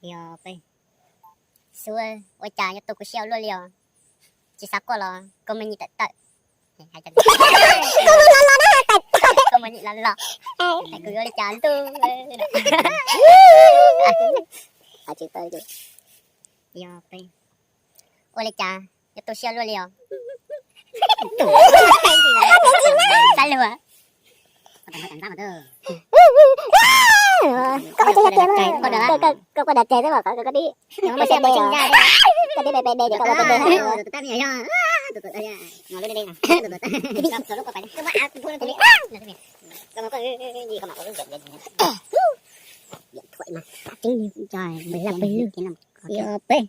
Yog, Xub, ua cas yuav tu kuv siab ua luaj li os? Tsis xav quaj los koj muaj nyiaj tawm tawm. Koj muaj nyiaj los los, kuv yuav ua li cas ntuj. Yog, ua li cas yuav tu siab luaj li os? Xav luag. Koj quaj dag ces xwb mas koj dib, koj dib pes pes de ces koj quaj pes pes. Yog peb.